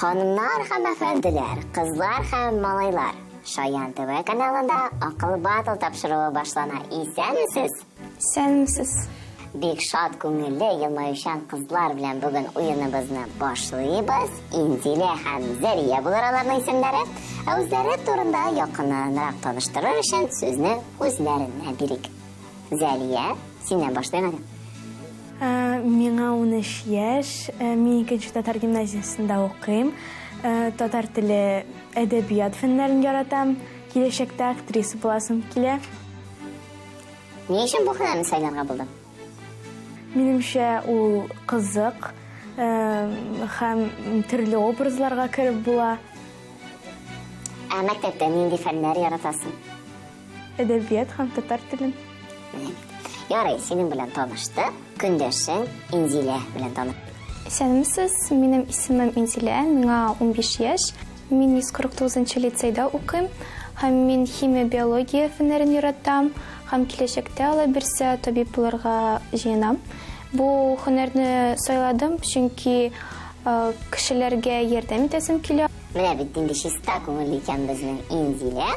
Ханымнар һәм әфәнделәр, кызлар һәм малайлар, Шаян ТВ каналында Акыл батл тапшыруы башлана. Исәнмесез? Исәнмесез. Бик шат күңелле, елмаючан кызлар белән бүген уеныбызны башлыйбыз. Инзилә һәм Зәрия булыр аларның исемнәре. Ә үзләре турында якыннанрак таныштырыр өчен сүзне үзләренә бирик. Зәлия, синнән башлыйм әле. Миңа 13 яшь, мин икенче татар гимназиясендә укыйм. Татар теле, әдәбият фәннәрен яратам. Киләчәктә актриса буласым килә. Ни өчен бу һөнәрне сайларга булдың? Минемчә, ул кызык һәм төрле образларга кереп була. Ә мәктәптә нинди фәннәр яратасың? Әдәбият һәм татар телен. Ярый, синең белән таныштык. Көндәшең Инзилә белән таныш. Исәнмесез, минем исемем Инзилә, миңа 15 яшь. Мин 149 нчы лицейда укыйм һәм мин химия, биология фәннәрен яратам һәм киләчәктә, Алла бирсә, табиб булырга җыенам. Бу һөнәрне сайладым, чөнки кешеләргә ярдәм итәсем килә. Менә бит нинди чиста күңелле икән безнең Инзилә.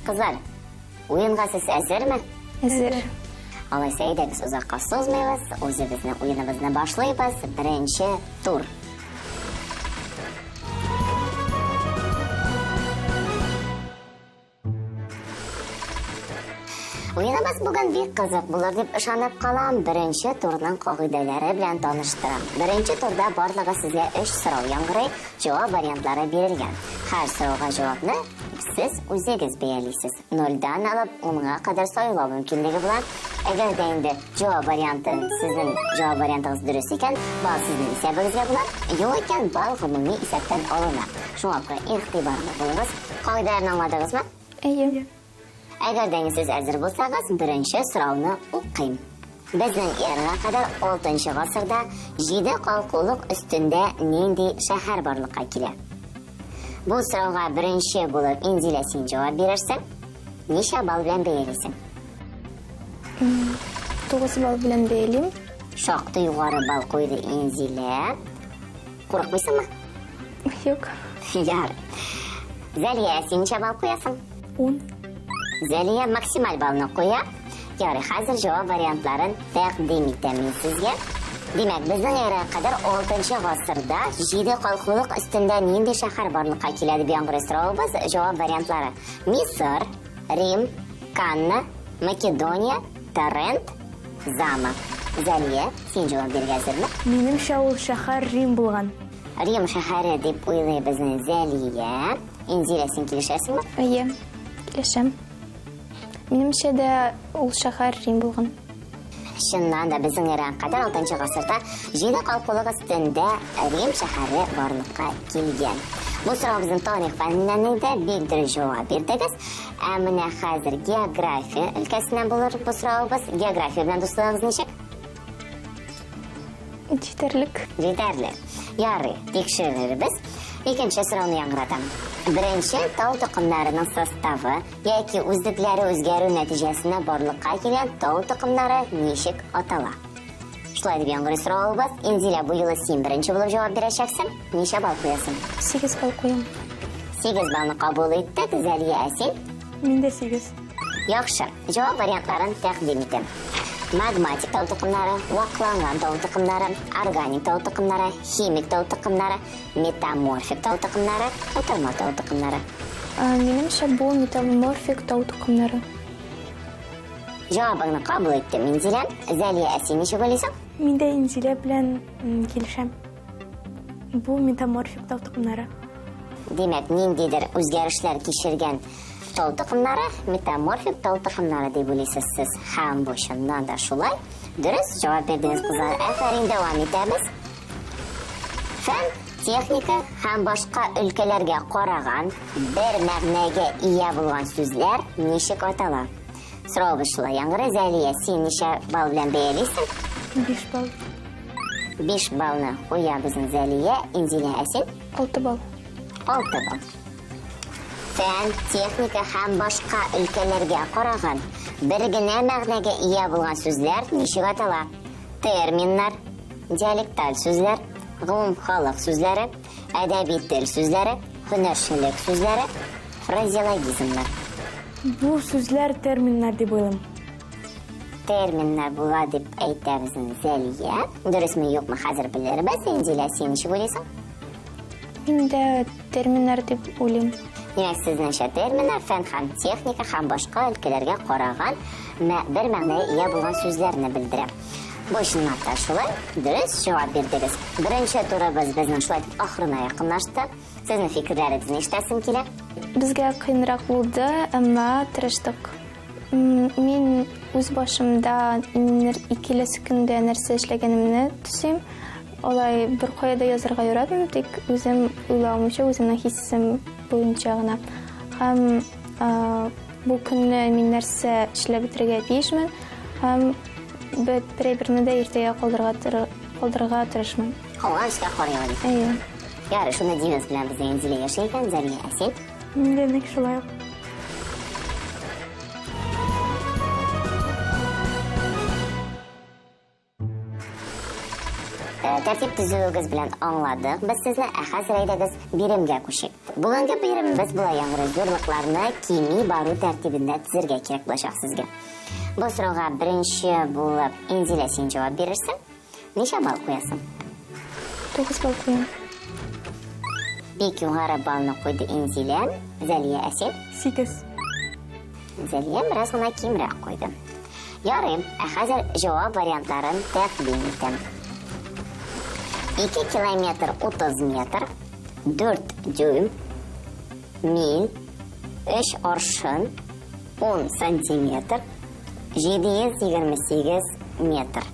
Кызлар, уенга сез әзерме? Әзер. Алайса, әйдәгез, озакка сузмыйбыз, үзебезнең уеныбызны башлыйбыз. Беренче тур. Уеныбыз бүген бик кызык булыр дип ышанып калам. Беренче турның кагыйдәләре белән таныштырам. Беренче турда барлыгы сезгә өч сорау яңгырый, җавап вариантлары бирелгән. Һәр сорауга җавапны сез үзегез бәялисез. Нольдән алып унга кадәр сайлау мөмкинлеге була. Әгәр дә инде җавап варианты сезнең җавап вариантыгыз дөрес икән, балл сезнең исәбегезгә була. Юк икән, балл гомуми исәптән алына. Шуңа күрә игътибарлы булыгыз. Кагыйдәләрне аңладыгызмы? Әйе. Әгәр дә сез әзер булсагыз, беренче сорауны укыйм. Безнең эрага кадәр 6 гасырда җиде калкулык өстендә нинди шәһәр барлыкка килә? Бу сорауга беренче булып Инзилә син җавап бирерсең. Ничә балл белән бәялисең? 9 балл белән бәялим. Шактый югары балл куйды Инзилә. Курыкмыйсыңмы? Юк. Ярый. Зәлия, син ничә балл куясың? 10. Зәлия максималь баллны куя. Ярый, хәзер җавап вариантларын тәкъдим итәм мин сезгә. Димәк, безнең эрага кадәр 6 гасырда җиде калкулык өстендә нинди шәһәр барлыкка килә дип яңгырый соравыбыз. Җавап вариантлары: Мисыр, Рим, Канна, Македония, Торрент, Зама. Зәлия, син җавап бирергә әзерме? Минемчә, ул шәһәр Рим булган. Рим шәһәре дип уйлый безнең Зәлия. Инзилә, син килешәсеңме? Әйе, килешәм. Минемчә дә ул шәһәр Рим булган. Чыннан да безнең эрага кадәр 6 гасырда җиде калкулык өстендә Рим шәһәре барлыкка килгән. Бу сорау безнең тарих фәненнән иде, бик дөрес җавап бирдегез. Ә менә хәзер география өлкәсеннән булыр бу соравыбыз. География белән дуслыгыгыз ничек? Җитәрлек. Җитәрлек. Ярый, тикшерербез. Икенче сорауны яңгыратам. Беренче тау токымнарының составы яки үзлекләре үзгәрү нәтиҗәсендә барлыкка килгән тау токымнары ничек атала? Шулай дип яңгырый соравыбыз. Инзилә, бу юлы син беренче булып җавап бирәчәксең. Ничә балл куясың? 8 балл куям. 8 баллны кабул иттек. Зәлия, ә син? Мин дә 8. Яхшы. Җавап вариантларын тәкъдим итәм. Магматик тау токымнары, вакланган тау токымнары, органик тау токымнары, химик тау токымнары, метаморфик тау токымнары, утырма тау токымнары. Минемчә, бу метаморфик тау токымнары. Җавабыңны кабул иттем, Инзилә. Зәлия, ә син ничек уйлыйсың? Мин дә Инзилә белән килешәм. Бу метаморфик тау токымнары. Димәк, ниндидер үзгәрешләр кичергән тау токымнары, метаморфик тау токымнары дип уйлыйсыз сез. Һәм бу чыннан да шулай. Дөрес җавап бирдегез, кызлар. Афәрин, дәвам итәбез. Фән, техника һәм башка өлкәләргә караган бер мәгънәгә ия булган сүзләр ничек атала? Соравыбыз шулай яңгырый. Зәлия, син ничә балл белән бәялисең? 5 балл. 5 баллны куя безнең Зәлия. Инзилә, ә син? 6 балл. 6 балл. Фән, техника һәм башка өлкәләргә караган бер генә мәгънәгә ия булган сүзләр ничек атала? Терминнар, диалекталь сүзләр, Гомумхалык сүзләре, әдәби тел сүзләре, һөнәрчелек сүзләре, фразеологизмнар. Бу сүзләр терминнар дип уйлыйм. Терминнар була дип әйтә безнең Зәлия. Дөресме, юкмы, хәзер белербез. Инзилә, син ничек уйлыйсың? Мин дә терминнар дип уйлыйм. Димәк, сезнеңчә терминнар фән һәм техника һәм башка өлкәләргә караган бер мәгънәгә ия булган сүзләрне белдерә. Бу чынлап та шулай. Дөрес җавап бирдегез. Беренче турыбыз безнең шулай итеп ахырына якынлашты. Сезнең фикерләрегезне ишетәсем килә. Безгә кыенрак булды, әмма тырыштык. Мин үз башымда киләсе көндә нәрсә эшләгәнемне төзим. Алай бер кая да язарга яратмыйм, тик үзем уйлавымча, үземнең хиссем буенча гына. Һәм бу көнне мин нәрсә эшләп бетерергә тиешмен һәм бер берне дә иртәгә калдырырга тырышмын. Калган эшкә кар ява дип. Әйе. Ярый, шуны девиз белән безнең Инзилә яши икән, Зәлия, ә син? Мин дә нәкъ шулай ук. Тәртип төзүегез белән аңладык без сезне, ә хәзер әйдәгез биремгә күчик. Бүгенге биремебез болай яңгырый: зурлыкларны кими бару тәртибендә тезергә кирәк булачак сезгә. Бу сорауга беренче булып Инзилә син җавап бирерсең. Ничә балл куясың? 9 балл куям. Бик югары баллны куйды Инзилә. Зәлия, ә син? 8. Зәлия бераз гына кимрәк куйды. Ярый, ә хәзер җавап вариантларын тәкъдим итәм. 2 километр 30 метр, 4 дюйм, миль, 3 аршын, 10 сантиметр, 728 метр.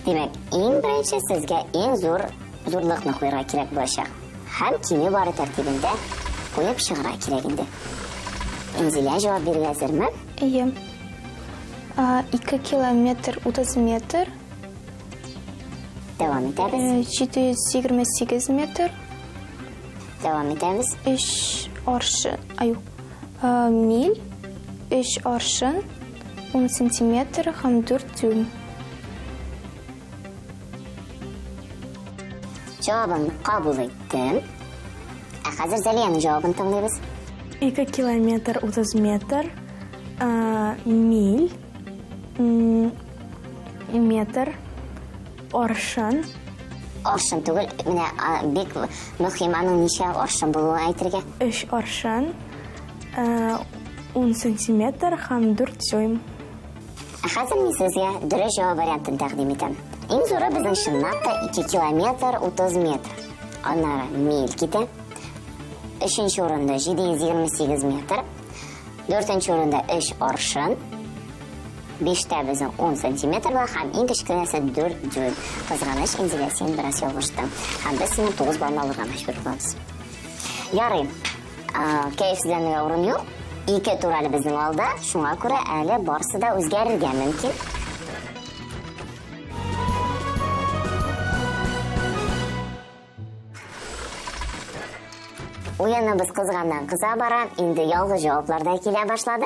Димәк, иң беренче сезгә иң зур зурлыкны куярга кирәк булачак. Һәм кими бары тәртибендә куеп чыгарга кирәк инде. Инзилә, җавап бирергә әзерме? Әйе. 2 километр 30 метр. Дәвам итәбез. 728 метр. Дәвам итәбез. 3 аршын, ай, юк, миль, 3 аршын, 10 сантиметр һәм 4 дюйм. Җавабын кабул иттем. Ә хәзер Зәлиянең җавабын тыңлыйбыз. 2 километр 30 метр, миль, метр, аршын. Аршын түгел, менә бик мөһим аның ничә аршын булуын әйтергә. 3 аршын, 10 сантиметр һәм 4 дюйм. Ә хәзер мин сезгә дөрес җавап вариантын тәкъдим итәм. Иң зуры безнең чынлап та 2 километр 30 метр. Аннары миль китә. Өченче урында 728 метр. Дүртенче урында 3 аршын. Биштә безнең 10 сантиметр була һәм иң кечкенәсе 4 дюйм. Кызганыч, Инзилә, син бераз ялгыштың. Һәм без синнән 9 баллны алырга мәҗбүр булабыз. Ярый. Кәефсезләнергә урын юк. 2 тур әле безнең алда, шуңа күрә әле барысы да үзгәрергә мөмкин. Уеныбыз кызганнан кыза бара, инде ялгыз җаваплар да килә башлады.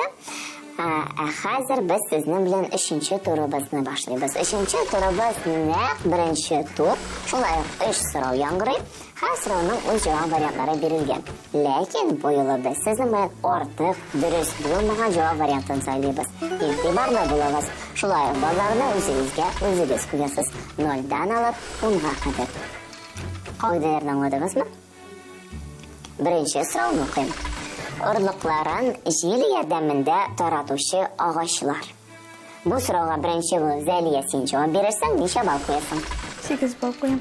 Ә хәзер без сезнең белән өченче турыбызны башлыйбыз. Өченче турыбыз нәкъ беренче тур. Шулай ук өч сорау яңгырый. Һәр сорауның үз җавап вариантлары бирелгән. Ләкин бу юлы без сезнең белән артык дөрес булмаган җавап вариантын сайлыйбыз. Игътибарлы булыгыз. Шулай ук балларны үзегезгә үзегез куясыз. Нольдән алып унга кадәр. Кагыйдәләрне аңладыгызмы? Беренче сорауны укыйм. Орлыкларын җил ярдәмендә таратучы агачлар. Бу сорауга беренче булып Зәлия син җавап бирерсең, ничә балл куясың? 8 балл куям.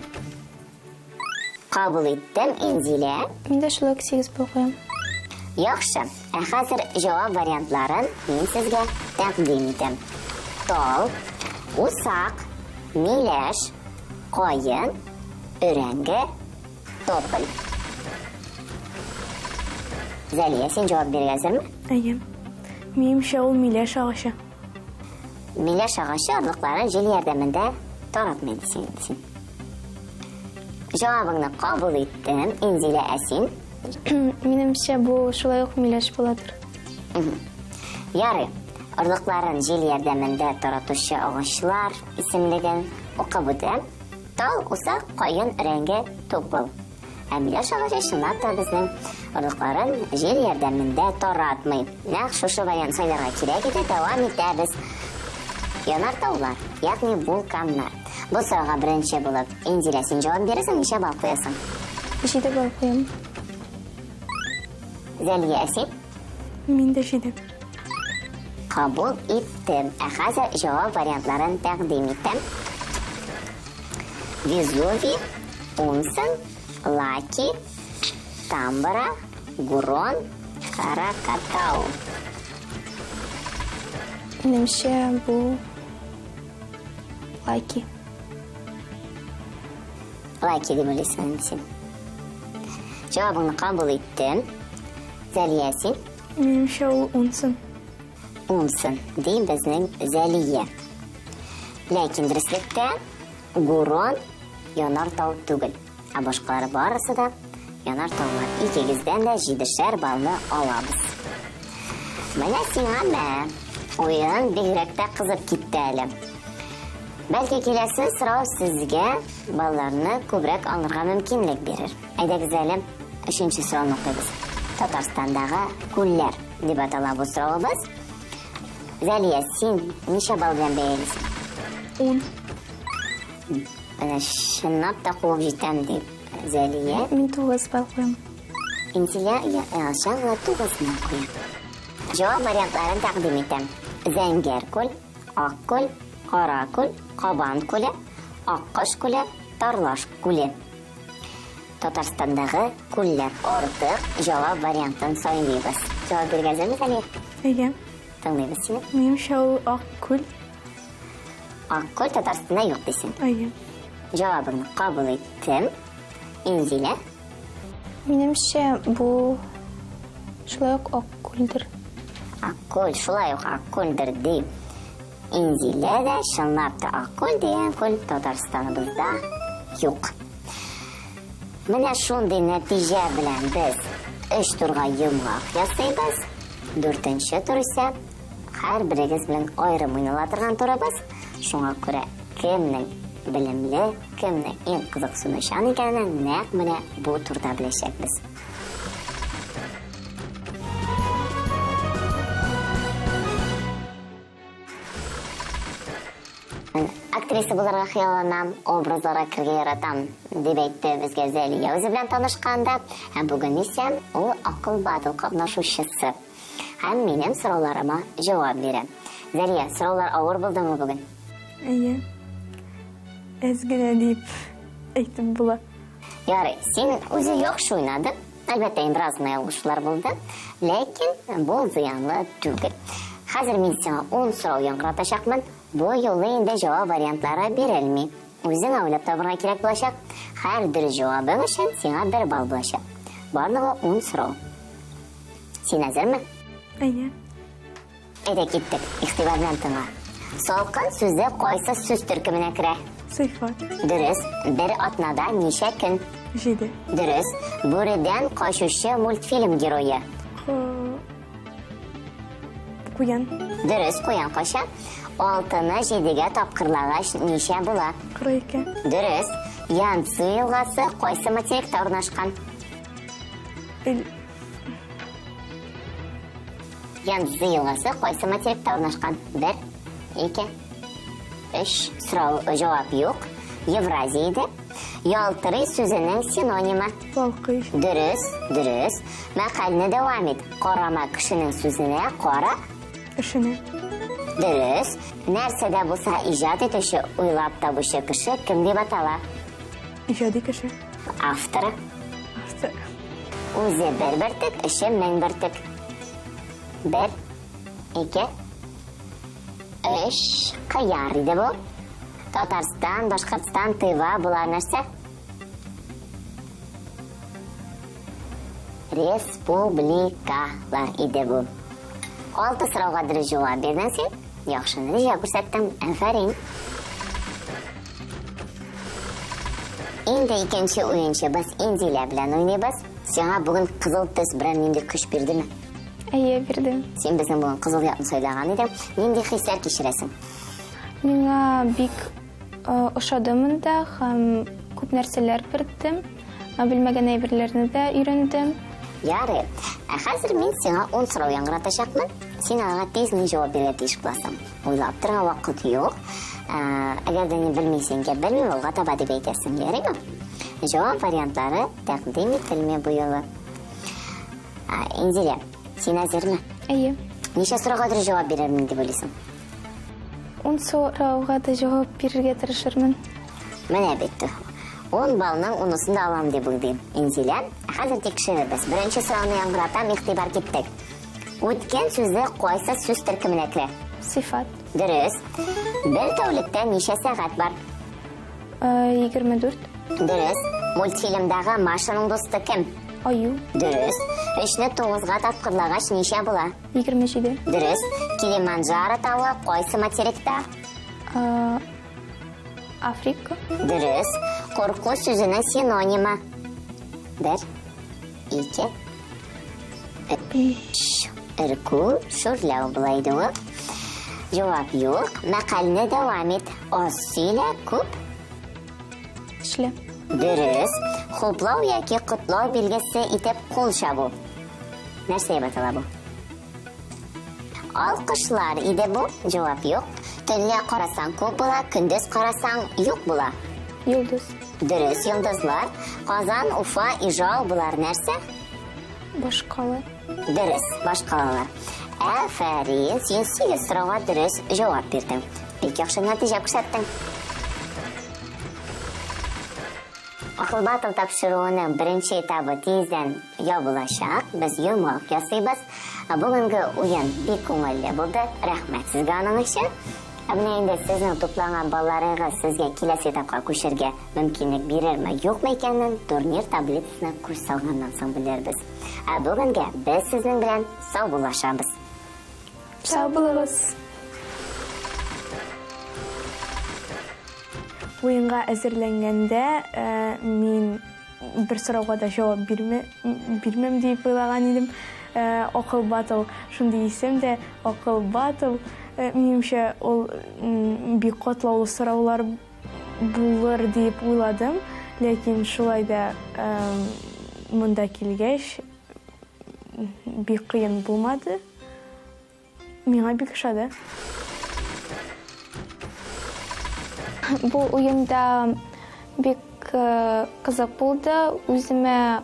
Кабул иттем, Инзилә. Мин дә шулай ук 8 балл куям. Яхшы. Ә хәзер җавап вариантларын мин сезгә тәкъдим итәм. Тал, усак, миләш, каен, өрәңге, тополь. Зәлия, син җавап бирергә әзерме? Әйе. Минемчә, ул миләш агачы. Миләш агачы орлыкларын җил ярдәмендә таратмый дисең син. Җавабыңны кабул иттем, Инзилә, ә син? Минемчә, бу шулай ук миләш буладыр. Ярый. Орлыкларын җил ярдәмендә таратучы агачлар исемлеген укып үтәм. Тал, усак, каен, өрәңге, тупыл. Ә миләш агачы чынлап та безнең орлыкларын җил ярдәмендә таратмый. Нәкъ шушы вариант сайларга кирәк иде, дәвам итәбез. Янар таулар, ягъни вулканнар. Бу сорауга беренче булып Инзилә син җавап бирәсең, ничә балл куясың? 7 балл куям. Зәлия, ә син? Мин дә 7. Кабул иттем. Ә хәзер җавап вариантларын тәкъдим итәм. Везувий, Унсен, Лаки, Тамбора, Гурон, Каракатау. Минемчә, бу Лаки. Лаки дип уйлыйсың син. Җавабыңны кабул иттем. Зәлия, син? Минемчә, ул Унсен. Унсен, ди безнең Зәлия. Ләкин дөреслектә Гурон янар тау түгел. Ә башкалары барысы да янар таулар. Икегездән дә җидешәр баллны алабыз. Менә сиңа мә. Уен бигрәк тә кызып китте әле. Бәлки киләсе сорау сезгә балларны күбрәк алырга мөмкинлек бирер. Әйдәгез әле өченче сорауны укыйбыз. Татарстандагы күлләр дип атала бу соравыбыз. Зәлия, син ничә балл белән бәялисең? 10. Менә чынлап та куып җитәм дип. Зәлия. Мин 9 балл куям. Инзилә оялчан гына 9 гына куя. Җавап вариантларын тәкъдим итәм. Зәңгәр күл, Ак күл, Кара күл, Кабан күле, Аккош күле, Тарлаш күле. Татарстандагы күлләр. Артык җавап вариантын сайлыйбыз. Җавап бирергә әзерме, Зәлия? Әйе. Тыңлыйбыз сине. Минемчә, ул Ак күл. Ак күл Татарстанда юк дисең. Әйе. Җавабыңны кабул иттем. Инзилә? Минемчә, бу шулай ук Ак күлдер. Ак күл, шулай ук Ак күлдер ди. Инзилә дә чынлап та Ак күл дигән күл Татарстаныбызда юк. Менә шундый нәтиҗә белән без өч турга йомгак ясыйбыз. Дүртенче тур исә һәрберегез белән аерым уйнала торган турыбыз. Шуңа күрә кемнең белемле, кемнең иң кызыксынучан икәнен нәкъ менә бу турда беләчәкбез. Актриса булырга хыялланам, образларга керергә яратам, дип әйтте безгә Зәлия үзе белән танышканда. Һәм бүген исә ул Акыл батл катнашучысы. Һәм минем сорауларыма җавап бирә. Зәлия, сораулар авыр булдымы бүген? Әйе. Әз генә дип әйтеп була. Ярый, син үзе яхшы уйнадың. Әлбәттә, инде бераз гына ялгышлар булды, ләкин бу зыянлы түгел. Хәзер мин сиңа 10 сорау яңгыратачакмын. Бу юлы инде җавап вариантлары бирелми. Үзеңә уйлап табырга кирәк булачак. Һәр дөрес җавабың өчен сиңа бер балл булачак. Барлыгы 10 сорау. Син әзерме? Әйе. Әйдә киттек. Игътибар белән тыңла. Салкын сүзе кайсы сүз төркеменә керә? Сыйфат. Дөрес. Бер атнада ничә көн? Җиде. Дөрес. Бүредән качучы мультфильм герое. Куян. Дөрес, куян кача. Алтыны җидегә тапкырлагач ничә була? 42. Дөрес. Янцзы елгасы кайсы материкта урнашкан? Янцзы елгасы кайсы материкта урнашкан? Бер, ике, өч. Сорау җавап юк. Евразиядә. Ялтырый сүзенең синонимы. Балкый. Дөрес, дөрес. Мәкальне дәвам ит. Карама кешенең сүзенә, кара. Эшенә. Дөрес. Нәрсә дә булса иҗат итүче, уйлап табучы кеше кем дип атала? Иҗади кеше. Авторы. Автор. Үзе бер бөртек, эше мең бөртек. Бер, ике, өч, кыяр иде бу. Татарстан, Башкортстан, Тыва, болар нәрсә? Республикалар иде бу. Алты сорауга дөрес җавап бирдең син. Яхшы нәтиҗә күрсәттең. Афәрин. Инде икенче уенчыбыз Инзилә белән уйныйбыз. Сиңа бүген кызыл төс берәр нинди көч бирдеме? Әйе, бирде. Син безнең бүген кызыл якны сайлаган идең. Нинди хисләр кичерәсең? Миңа бик Ошады монда һәм күп нәрсәләр белдем. Белмәгән әйберләрне дә өйрәндем. Ярый. Ә хәзер мин сиңа 10 сорау яңгыратачакмын. Син аларга тиз генә җавап бирергә тиеш буласың. Уйлап торырга вакыт юк. Әгәр дә ни белмисең икән, белмим, алга таба дип әйтәсең, ярыймы? Җавап вариантлары тәкъдим ителми бу юлы. Инзилә, син әзерме? Әйе. Ничә сорауга дөрес җавап бирермен дип уйлыйсың? Ун сорауга да җавап бирергә тырышырмын. Менә бит. Ун баллның унысын да алам дип уйлыйм. Инзилә, хәзер тикшерербез. Беренче сорауны яңгыратам, игътибар киттек. Үткән сүзе кайсы сүз төркеменә керә? Сыйфат. Дөрес. Бер тәүлектә ничә сәгать бар? 24. Дөрес. Мультфильмдагы Машаның дусты кем? Аю. Дөрес. Өчне тугызга тапкырлагач ничә була? 27. Дөрес. Килиманджаро тавы кайсы материкта? Африка. Дөрес. Курку сүзенең синонимы. Бер, ике, өч. Өркү, шүрләү була иде ул. Җавап юк. Мәкальне дәвам ит. Аз сөйлә, күп эшлә. Дөрес. Хуплау яки котлау билгесе итеп кул чабу. Нәрсә дип атала бу? Алкышлар иде бу. Җавап юк. Төнлә карасаң күп була, көндез карасаң юк була. Йолдыз. Дөрес, йолдызлар. Казан, Уфа, Ижау болар нәрсә? Башкала. Дөрес, башкалалар. Афәрин, син 8 сорауга дөрес җавап бирдең. Бик яхшы нәтиҗә күрсәттең. Акыл батл тапшыруының беренче этабы тиздән ябылачак. Без йомгак ясыйбыз. Бүгенге уен бик күңелле булды. Рәхмәт сезгә аның өчен. Ә менә инде сезнең тупланган балларыгыз сезгә киләсе этапка күчәргә мөмкинлек бирерме, юкмы икәнен турнир таблицасына күз салганнан соң белербез. Ә бүгенгә без сезнең белән саубуллашабыз. Сау булыгыз. Уенга әзерләнгәндә мин бер сорауга да җавап бирмәм дип уйлаган идем. Акыл батл шундый исем дә, Акыл батл. Минемчә, ул бик катлаулы сораулар булыр дип уйладым. Ләкин шулай да монда килгәч бик кыен булмады. Миңа бик ошады. Бу уенда бик кызык булды. Үземә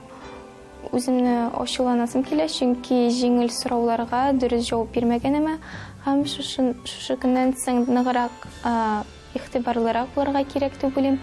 үземне ачуланасым килә, чөнки җиңел сорауларга дөрес җавап бирмәгәнемә һәм шушы, шушы көннән соң ныграк игътибарлырак булырга кирәк дип уйлыйм.